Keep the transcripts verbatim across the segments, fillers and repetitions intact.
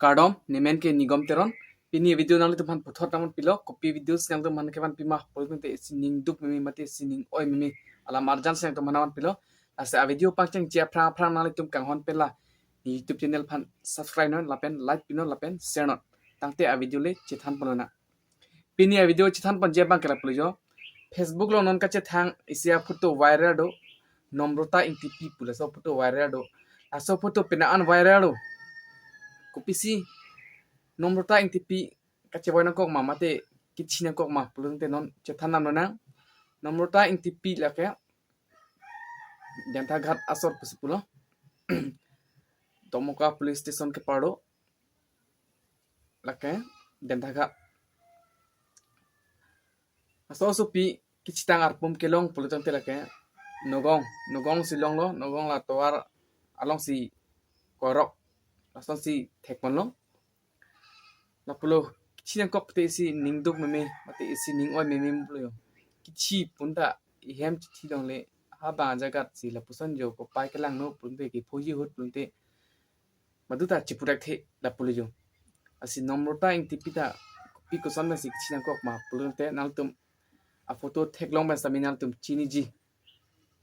Kardom, nemen ke Nigom Teron. Pini video nanglitum aphan puthot nangpilo, kopi video si nangtum aphan kevan pima, pulote isi ning duk meme mate isi ning oi meme alam arjan si nangtum aphan nangpilo. Lasi a video pangcheng ji aphrang aphrang nanglitum kanghon pen la YouTube channel aphan subscribe non lapen like pinon lapen share non. Tangte a video le chethan ponlonang. Pini a video chethan ponji abang ke lapulo jo. Facebook along non kachethang isi a photo viral do. Nomrata Ingtipi pu laso photo viral do. Laso photo pina an viral do. Kopisi Nomrata Ingtipi kacheboi nangkok ma mate kichi nangkok ma pulote non chethan damlonang. Nomrata Ingtipi lake Dentaghat asor pusi pulo. Tomoka police station kepar do. Lake Dentaghat. Laso asopi kechitang arpum kelong pulo tangte lake Nogong, Nogong si longlo, Nogong la tovar along si korok, lason si thek ponlo. Lapulo kichi nangkok te isi ning duk meme mate isi ning oi meme pulo jo. Kichi pun ta ihem chithi longle ha bang ajagat si lapuson jo kopai kelangno pulote kephoji ahut pulote madu ta chipurak the lapulo jo. Lasi Nomrata Ingtipi ta kopi koson pensi kichi nangkok ma pulote nangtum a photo theklong pen sami nangtum chiniji.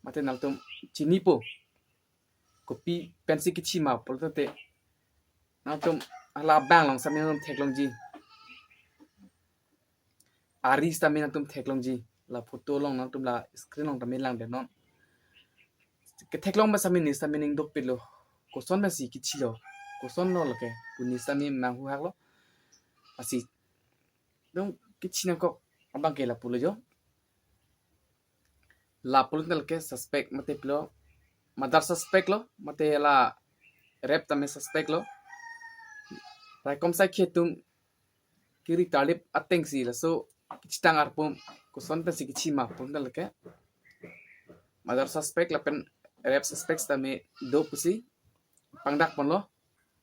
Mate nangtum chinipo. Kopi pensi kichi ma pulote nangtum hala abang along sami nangtum theklongji. Ari sami nangtum theklongji. La photo along nangtum la screen along tame langdetnon. Ketheklong pen sami ne sami ning dukpilo. Koson pensi kichilo. Koson lo lake. Pu ne sami manghu haklo. Lasi dong kichi nangkok abang ke lapulo jo. Lapulo lake suspect mate pulo murder suspect lo mate la rape tame suspect lo. Raikom saikhi atum kiri talip ateng si laso kechitang arpum koson pensi kichi ma pulote lake murder suspect lapen rape suspect tame do pusi pangdak ponlo.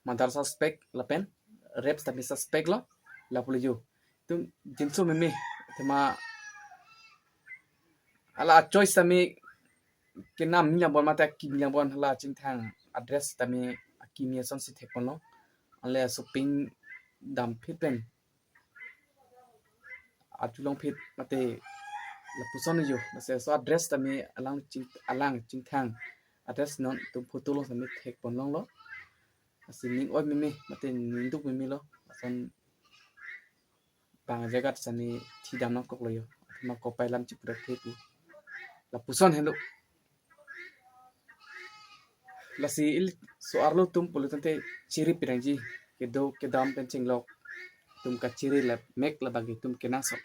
Murder suspect lapen rape tame suspect lo lapulo jo. Itum jinso meme tema hala choice tame kenam ni labon mate akimi labon hala chingthang address tame akimi asonsi thek ponlo. Ale shopping dam phit pen atu longphit mate lapuson jo. Mase so address tame alang ching alang chingthang address non itum photo along sami thek ponlonglo. Lasi ning oi meme mate ning duk meme lo. Lason bang ajagat sami thi dam nangkoklo jo. Athema kopai lam chipurak the pu. Lapuson helo. Lasi ili so-arlo atum pulo tangte chiri pinangji. Kedo kedam pen chenglok atum kachiri la mek labang ke itum kenangsot.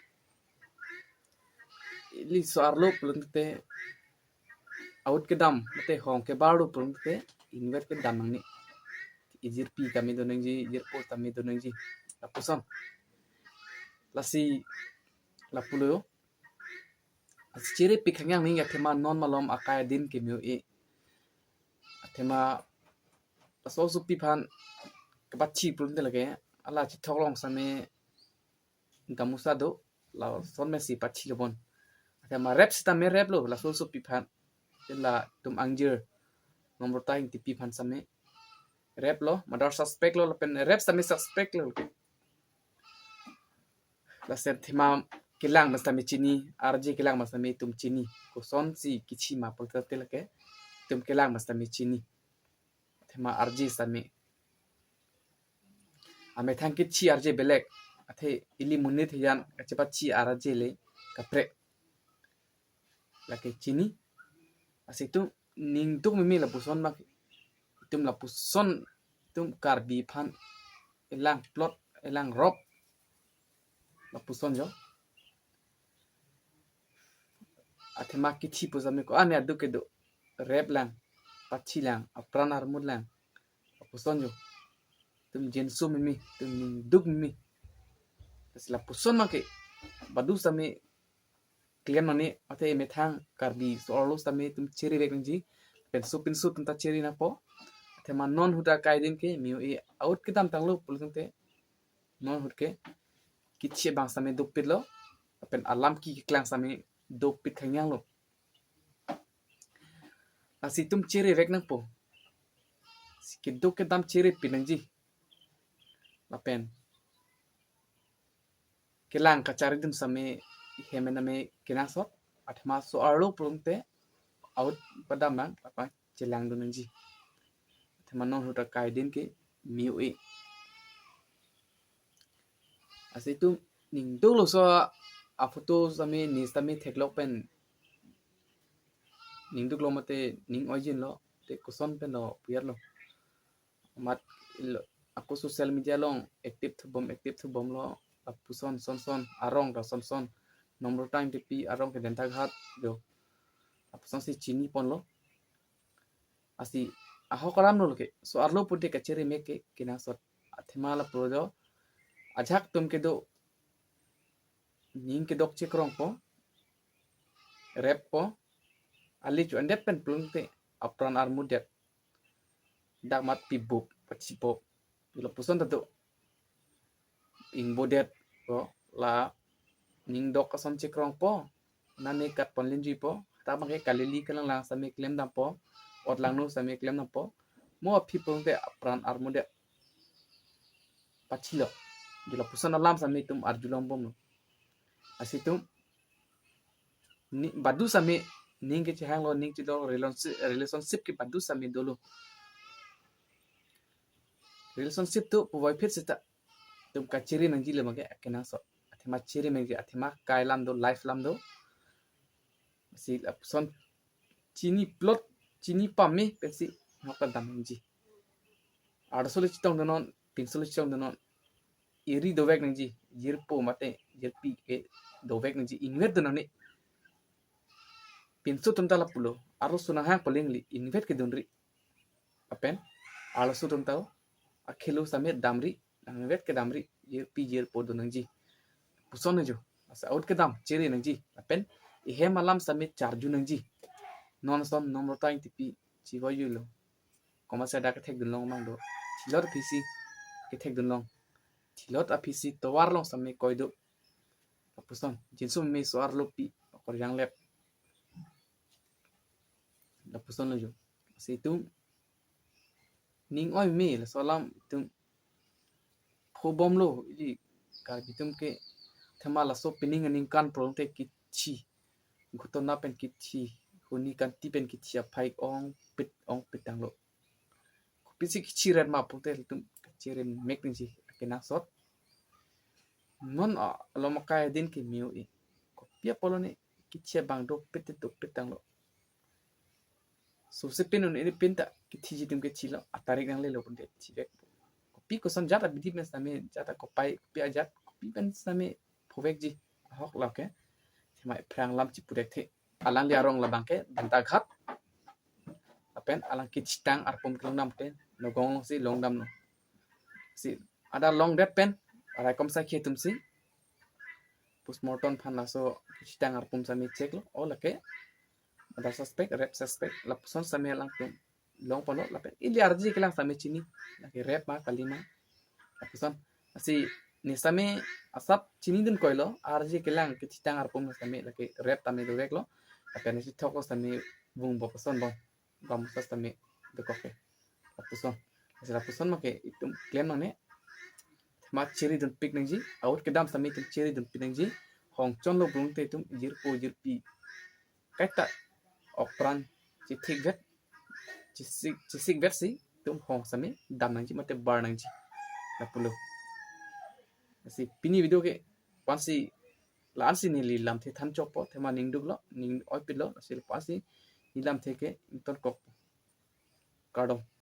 Ili so-arlo pulo tangte ahut kedam mate hong kebar lo pulo tangte inver kedam nangne. Ijirpi tame do nangji, ijirpo tame do nangji. Lapuson. Lasi lapulo. Lasi chiri pik hangyang ning athema non malom akai adin ke meo e. Athema laso asopi aphan kepachi pulote lake hala chithok along sami gamusa do lason pensi pachi lo bon. Athema rape sitame rape lo laso asopi aphan. Latum angjir Nomrata Ingtipi aphan sami rape lo, murder suspect lo lapen rape sami suspect lo. Lason athema kelang pen sami chini, arje kelang pen sami itum chini. Kosonsi kichi ma pulote lake itum kelang pen sami chini. Athema arje sami. Amethang kichi arje belek. Athe ili monit hejan kachepachi arje le kaprek. Lake chini. Lasi itum ning duk meme lapuson bang. Itum lapuson itum Karbi aphan elang plot elang rop. Lapuson jo. Athema kithi pu sami ko-an aduk kedo. Rape lang, pachi lang, apran armut lang. Lapuson jo. Itum jinso meme, itum ning duk meme. Lasi lapuson abang ke badu sami klem nangji, athe methang Karbi so-arlo sami itum chiri vek nangji. Penso pinso atum ta chiri nangpo. Athema non ahut akai adin ke meo e ahut kedam tanglo pulo tangte non ahut ke kichi abang sami dopik lo. Lapen alam keklang sami dopik hangyang lo. Lasi itum chiri vek nangpo. Si kedo kedam chiri pinangji. lapen kelang kachari dun same hem name kenangsot, athema so-arlo pulote out padam nang apa chelang dun nangji. Athema non huta kai din ke miu e. Asi itum ningduklo so a photo same ni same theklok pen ningduklo mate ning oijinlo, te koson pen lo puyar lo. Mat ilo, ako social media along active thubom active thubomlo, lapuson son son arong ta son son, Nomrotang Ingtipi arong ke Dentaghat do, lapuson si chini ponlo. Asi ahok aram lo ke so-arlo pute kachiri mek ke kenangsot. Athema lapu do ajak tum kedo ning kedok chekrongpo, reppo, ali chu andet pen pulote apran armudet, dak mat pibup pachipo, lapuson ta do ingbodet ko, la ning dok ason chekrongpo, nane kat pon linjuipo, ta bangke kalili kalanglang same klem dampo, ot langno same klem dampo, mo aphi pulote apran armudet pachilo. Jula puson alam same itum arjulong bomlo. Asi itum ni badu same ning kechehanglo, ning chilo, relationship, relationship ke badu same dolo. Relationship tu puvoiphit seta itum kachiri nangji le mage kenangsot. Athema chiri nangji, athema kai lam do, life lam do. Si lapuson chini plot, chini pame pensi nok ta dam nangji. Arloso le chetong donon, pinso le chetong donon, eri dovek nangji, jirpo mate jirpi ke dovek nangji, ingvet dun nangne. Pinso atum ta lapulo, arloso nanghang palingli ingvet kedunri. Lapen arloso atum ta akhelo same damri, nangvet kedamri, jirpi jirpo dun nangji. Puson nangji, asa out kedam chiri nangji, lapen ehem alam same charju nangji. Non ason Nomrotang Ingtipi chivoijuilo. Komat si dak kethek dunlong mang do. Thilot aphisi kethek dunlong. Thilot aphisi tovar along same koi do. Lapuson jinso me so-arlo pi, okor yang lep. Lapuson lo jo. Si itum ning oi me laso alam itum phobomlo, ili Karbi atum ke athema laso pining aningkan pulote kithi, ghotona pen kithi, huni kanti pen kithi aphai ongpit ongpit tanglo. Kopisi kithi ret ma pulote itum kachiri mek nangji kenangsot. Non a, alom akai din ke miu e. Kopi apotlo ne kithi abang dopit dopit tanglo. Sose pin un ini pin ta kithiji atum kethilo, atarik nanglelo pulote thivek. Kopi koson ajat abidi pen same, ajat akopai, kopi ajat, kopi pen same phovekji, ahok lake. Themai phrang lam chipurekthe. Alangli arong labang ke Dentaghat. Lapen alang kechitang arpum kelong damte, Nagaon alongsi long damlo. Si adar longdet pen raikom asai atum si postmortem aphan laso kechitang arpum same cheklo. O lake adar suspect, rape suspect, lapuson same alangtum longponlo, lapen ili arje kelang same chini, lake rape ma kali ma, lapuson. Asi ne same asap chinidun koilo, arje kelang kechitang arpum same lake rape tame doveklo, lapen si thoklo same vung bo puson bom, bom sa same dokok ke. Lapuson. Asi lapuson make itum klem nangne. Athema chiridunpik nangji, out kedam same itum chiridunpik nangji. Hongchonlo pulote itum jirpo jirpi kaita okpran chithikvet, chisik, chisikvet si itum hong same dam nangji mate bar nangji. Lapulo. Asi pini video ke la-ansi, la-ansi neli lamthe than chokpo, athema ningduklo, ning oipitlo, asi la-ansi neli lamthe ke ingtonkok. Kardom.